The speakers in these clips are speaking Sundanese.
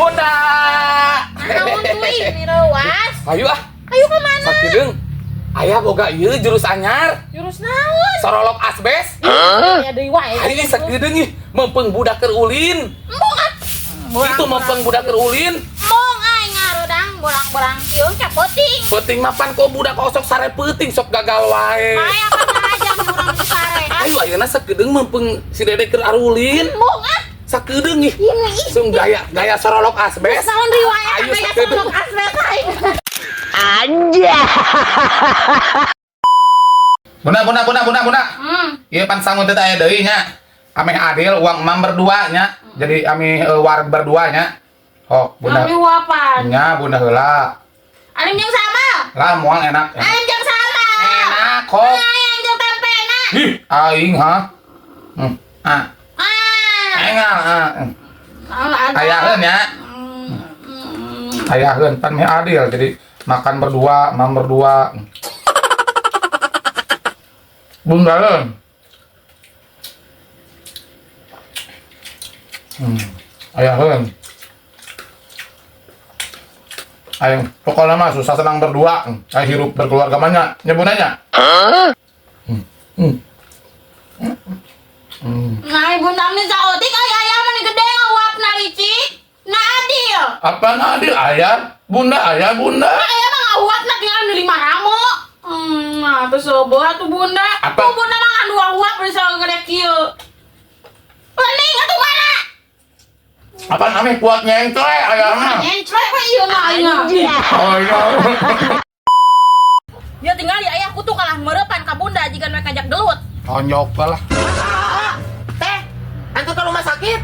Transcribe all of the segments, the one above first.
Bunda. Naon tuh ini rewas? Ayo ah, Ayo ke mana? Sakideung. Aya boga ieu jurus anyar. Jurus naon? Sorolok asbes. Ya deui wae. Hari ini sakideung ih, mempeng budak keur ulin. Embung ah. Itu mempeng budak keur ulin. Embung aing ngarudang borang-borang kieu capoting. Peuting mapan kok budak kok sok sare peuting sok gagal wae. Bae apa aja urang nu sare. Ayo ayeuna sakedeung mempeng si Dede keur arulin. Embung ah. Sakedeung ih. Ini ih. Sung gaya gaya sorolok asbes. Naon riwayat Ayo gaya sakedeung. sorolok asbes aing. Bunda bunda bunda bunda bunda. Ieu pan sangu teh aya deui nya. Ameh adil uang emam berdua nya. Jadi ameh wareg berdua nya. Oh, bunda. Ami wapan. Nya bunda heula. Alim jeung sambal. Lah moal enak. Enak, Alim jeung sambal. enak kok. Aing jeung tempena. Ih, aing ha. Ah. Ah. Engal ah. Alah, Ayaheun nya. Ayaheun pan meh adil jadi makan berdua, mam berdua. Bunda heun. Ayaheun. Aing pokoknya mah susah senang berdua. Aing hirup berkeluarga mah nya. Nya bunda nya. Nah, bunda mi saotik ay ayah mah gede ngawapna licik. Nah adil. Apa adil ayah? Bunda ayah bunda. Nah, ayah mah ngawapna tinggal di lima ramo. Nah, terus sobo atuh bunda. Apa? Tuh bunda mah ngan dua uap bisa gede kieu. Mending atuh mana? Apa namanya kuat nyengcle ayah mah. Nyenclek we ieu mah aing mah. Oh iya. Ya tinggal di ayahku tuh kalah mereupan ka bunda jika mereka ngajak gelut. Tonjok lah. Teh, antu ke rumah sakit.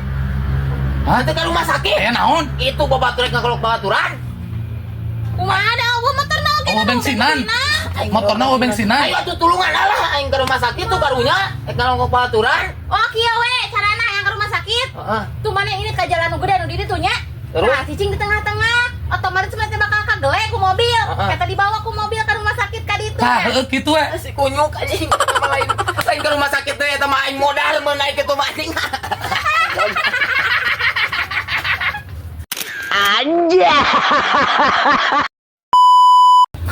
Hah? Antu ke rumah sakit. Eh naon? Itu babatur rek ngakolok babaturan. Kumaha da eueuh motorna oge Oh, bensinan. Motorna oh bensinan. Ayo atuh tulungan lah aing ke rumah sakit tuh karunya rek ngalongok babaturan. Oh kieu we carana yang ke rumah sakit. Heeh. Tuh mana ini ke jalan nu gede nu di ditu nya. Terus? Nah, cicing di tengah-tengah, otomatis mah teh bakal kagele ku mobil. Heeh. Kata dibawa ku mobil ke rumah sakit ka ditu. Tah, heueuh kitu we. Si kunyuk anjing lain lain ke rumah sakit teh eta mah aing modal mun naik itu mah anjing.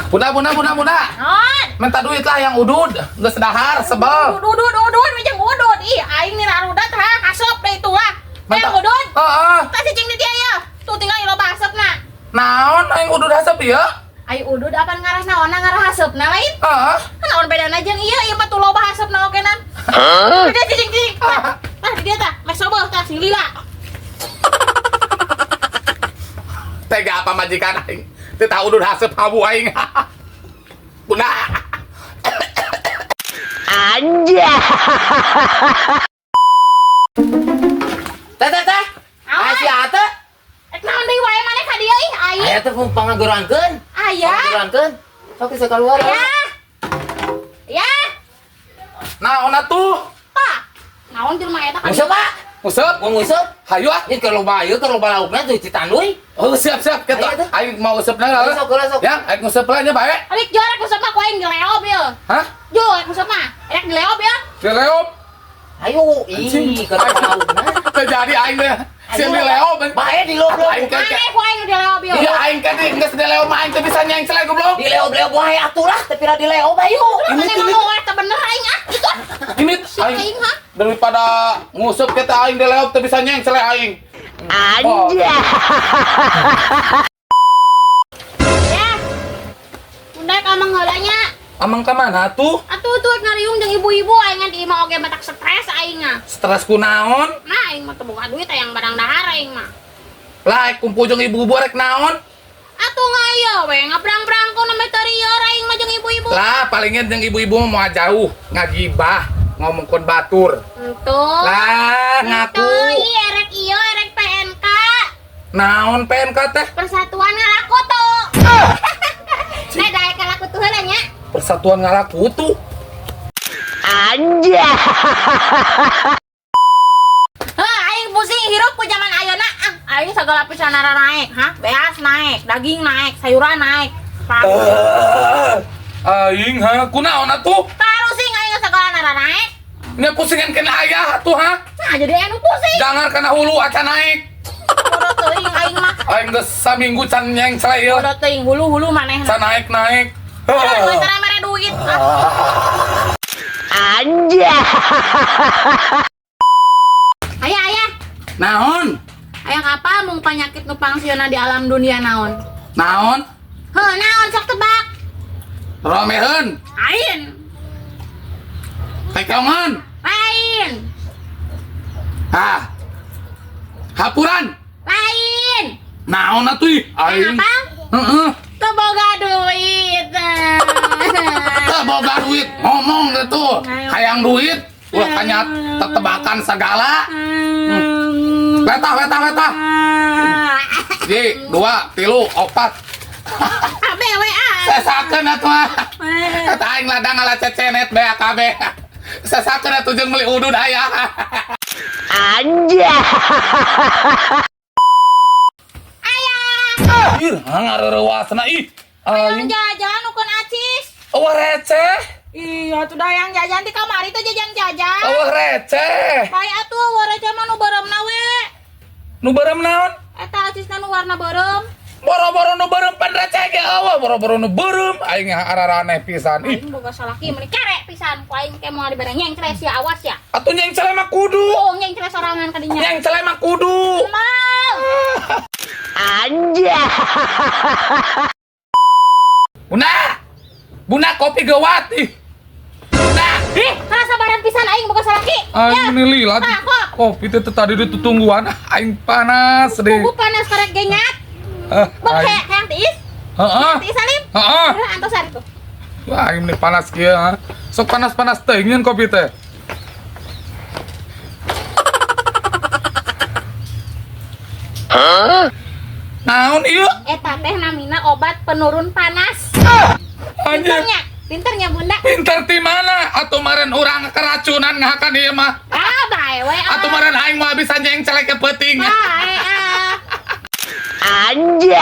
Bunda bunda bunda bunda. Non. Minta duit lah yang udud, geus dahar sebel. Udud udud udud mijang udud. Ih, aing nih rarudat ha, kasop deh itu lah. Mantap. Yang udud. Heeh. Tah cicing di dia ya. Tuh tinggal loba haseupna. Naon aing udud haseup ieu? Ai udud apan ngarah naonna ngarah haseupna lain? Heeh. Naon bedana jeung ieu, ieu mah tuh loba haseupna oge nan. Udah cicing cicing. Tah di dia tah, meh sobeuh tah sing lila. Tega apa majikan aing? Teu tahu udud haseup habu aing. Bunda. Teh teh teh. Awan. Aya si Ate. Ek naon deui wae maneh ka dieu ih aing. Aya teh mun pangageroankeun. Aya. Pangageroankeun. Sok geus keluar. Ya. Ya. Naon atuh? Tah. Naon jelema eta ka dieu? Nguseup, Pak. Nguseup? Mau nguseup? Hayu ah. Ini kalau loba ieu kalau loba laukna tuh Citanduy. Oh, siap siap kitu. Ayo, tuh. Aing mau useup na. Ayo, sok, sok. Ya, aing nguseup lah nya bae. Adik jo rek nguseup mah ku aing dileob ieu. Hah? Jo rek nguseup mah. Rek dileob ya. Dileop. Ayo, ih, kalau loba laukna. Teu jadi aing teh. Sieun dileop. Bae dileob-leob. Aing teh. Maneh ku aing dileob ieu. Iya aing teh geus dileop mah aing teh bisa nyengcle goblok. Dileob-leob wae atuh lah, tapi ra dileob ayo. Ini ngomong eta bener aing ah. Itu. Ini Aing aing ha. daripada nguseup kita aing dileop teu bisa nyengcle aing. Anjay. Ya. Bunda ka amang heula nya. Amang ka mana tuh? Atuh tuh ngariung jeung ibu-ibu aing di imah oge batak stres aing ah. Stres kunaon? Nah aing mah teu boga duit hayang barang dahar aing mah. Lah kumpul jeung ibu-ibu rek naon? Atuh ngayo we ngabrang-brang ku nembe teu rieur aing mah jeung ibu-ibu. Lah palingan jeung ibu-ibu mah moal jauh ngagibah ngomongkeun batur. Entu. Lah ngaku. Entu ieu erek ieu erek PNK. Naon PNK teh? Persatuan Ngalakutu. Nah daek ngalakutu heula nya. Persatuan Ngalakutu. Heh, aing pusing hirup ku zaman ayeuna. Ah, aing sagala pisan naik, ha? Beas naik, daging naik, sayuran naik. Aing ha kunaon atuh? Parusing aing sagala naik. Nya pusingan kena ayah atuh ha? Nah, jadi anu pusing. Jangan kena hulu acan naik. Bodoh teuing aing mah. Aing geus saminggu can nyengcle ieu. Bodoh teuing hulu-hulu manehna. Can naik-naik. Aduh, tara mere duit. Ah. Anjay. Ayah, ayah. Naon? Ayah apa mung penyakit nu pangsiona di alam dunia naon? Naon? Heuh, naon sok tebak? Romeheun, Lain. tekongan. Lain. Ah. Hapuran. Lain. Naon atuh ih? Aing Aing. apa? Heeh. Teu boga duit. Teu boga duit, ngomong gitu. Hayang duit, ulah tanya tetebakan segala. Letah, letah, letah. Ji, dua, tilu, opat. Abe we ah. Sesakeun atuh mah. Kata aing ladang ngala cecenet beak kabeh. Sesakeun atuh jeung meuli udud aya. Anjay. Ayah. Ih, ngareureusna ih. Hayang Aing jajan ukun acis. eueuh receh. Iya, tuh dah yang jajan di kamari teh jajan-jajan. Eueuh receh. Bae atuh eueuh receh mah nu beureumna we. Nu beureum naon? Eta acisna nu warna beureum. Boro-boro nu beureum pan receh ge eueuh, boro-boro nu beureum aing araraneh pisan. Ih, Aing boga salaki meuni kere pisan ku aing ke moal dibere nyengcle sia awas ya. atuh nyengcle mah kudu. Oh, nyengcle sorangan ka dinya. Nyengcle mah kudu. Mau. Anjay. Bunda. Bunda kopi gewat ih. Bunda. Ih, sabaran pisan aing boga salaki. Aing ini lila. Ah, kok. Kopi teh tadi ditungguan aing panas deh. Kuku panas karek genyat. Ah, Bang aing. hayang tiis. Heeh. Tiis salim. Heeh. Udah antos hari tuh. Wah, aing ini panas kieu ha. Sok panas-panas teuing nyeun kopi teh. Naon ieu? Eta teh namina obat penurun panas. Anjir. Pinternya, pinternya Bunda. Pinter ti mana? Atuh maren urang keracunan ngahakan ieu mah. Ah, bae we. ah. Atuh maren aing mah bisa nyengcelek ke peuting. Bae ah. Anjay.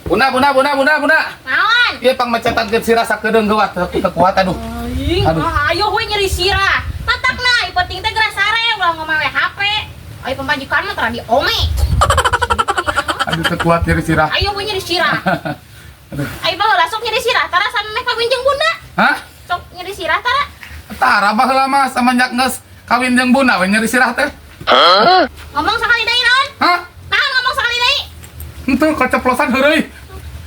Bunda, bunda, bunda, bunda, bunda. Naon? Ieu pangmecetan ke sirah sakedeung geuwat teu kuat aduh. Aing, Aduh. ah, ayo we nyeri sirah. Tatakna, ieu penting teh geura sare ulah ngomong we HP. Ayo pamajikan mah tara diome. Aduh teu kuat nyeri sirah. Ayo we nyeri sirah. Aduh. Ayo baheula sok nyeri sirah tara samemeh kawin jeung Bunda. Hah? Sok nyeri sirah tara. Tara baheula mah semenjak geus kawin jeung bunda we nyeri sirah teh. Ngomong sakali deui naon? Hah? Naon ngomong sakali deui? Henteu keceplosan heureuy.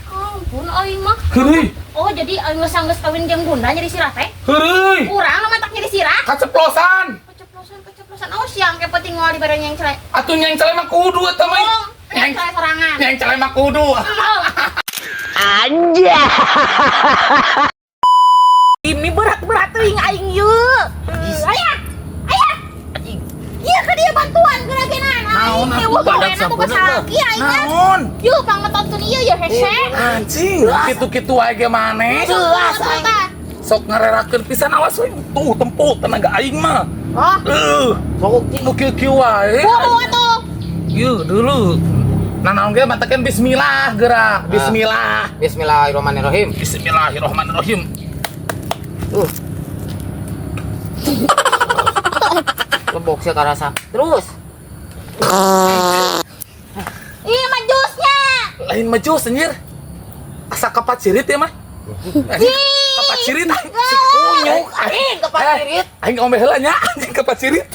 Ampun aing mah. Heureuy. Oh, jadi aing geus geus kawin jeung Bunda nyeri sirah teh? Heureuy. Urang mah tak nyeri sirah. Keceplosan. Keceplosan, keceplosan. Oh, siang ke penting moal dibere nyengcle. Atuh nyengcle mah kudu eta mah. Tolong, nyengcle sorangan. Nyengcle mah kudu. Anjay. Ini berat-berat teuing aing yeuh. Ayah. Ayah. Iya ke dia bantuan geragenan. Naon Aing atuh teh badak wah boga sampurna. salaki aing mah. Naon? Yeuh pangmetonkeun ieu ya hese. Anjing, kitu-kitu wae ge maneh. Jelas aing. Sok ngarerakeun pisan awas we. Tuh tempuh tenaga aing mah. Oh, Sok nu kieu-kieu wae. buru atuh. Yeuh dulu. Nah, naon ge matekeun bismillah gerak. Bismillah. Bismillahirrahmanirrahim. Bismillahirrahmanirrahim. Lebok sih karasa. Terus. Iya mah jusnya. Lain mah jus anjir. Asa kapat cirit ya mah. Kapat cirit aing. Si kunyuk aing kapat cirit. Aing ngombe heula nya anjing kapat cirit.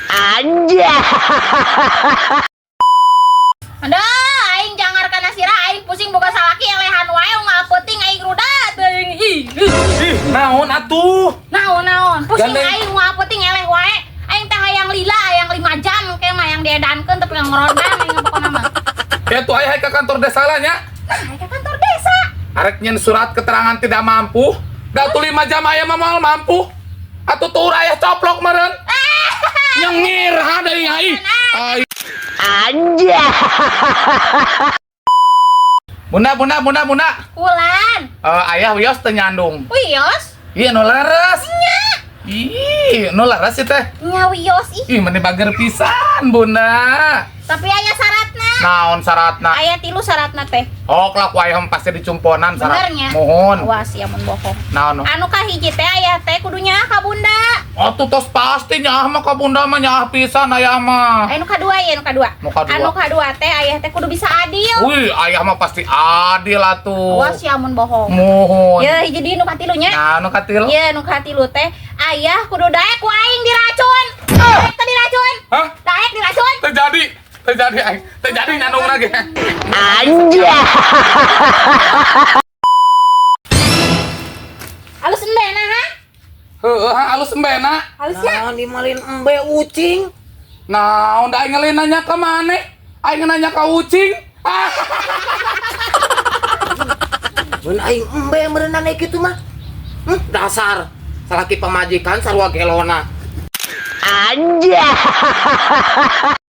Anjay. Aduh, aing jangar kana sirah aing pusing boga salaki elehan wae unggal peuting aing rudat teuing. Ih. Ih, naon atuh? Naon naon, pusing Gandeng. aing unggal peuting eleh wae. Aing teh hayang lila, hayang 5 jam ke mah yang diedankeun tapi ngeronda aing pokona mah. Ya tuh aya ke kantor desa lah nya. Nah, aing ke kantor desa. Arek nyen surat keterangan tidak mampu. Da tuh 5 jam aya mah moal mampu. Atuh tuh aya coplok meureun. Nyengir ha deui ai. Ai. Anjay. Bunda, bunda, bunda, bunda. Kulan. Eh, ayah wios teu nyandung. Wios? Iya nu leres. Ih, nu leres sih teh. Nya wios ih. Ih, meni bager pisan, Bunda. Tapi aya syaratna. syaratna. Naon syaratna? Aya tilu syaratna teh. Oh, lah ku ayah mah pasti dicumponan syarat. Benernya? Mohon. Awas ya mun bohong. Naon? Anu kahiji teh ayah teh kudu nyaah ka bunda. Oh, tuh tos pasti nyaah mah ka bunda mah, nyaah pisan ayah mah. Anu kadua ya, anu kadua. Nu kadua. Anu kadua teh ayah teh kudu bisa adil. Wih, ayah mah pasti adil atuh. Awas ya mun bohong. Mohon. Ya hiji deui nu katilunya. Nah, nu katilu. Iya, nu katilu teh ayah kudu daek ku aing diracun. Daek teh diracun. Hah? Daek diracun. Terjadi, terjadi aing. Terjadi nyandung lagi. Anjay. Alus embena ha? Heeh, ha, alus embena. Alusnya. Nah, dimalin embe ucing. Nah, da aing lain nanya ka maneh. Aing nanya ka ucing. Ah. Mun aing embe meureunna kitu mah. Dasar salaki pamajikan sarua gelona. Anjay.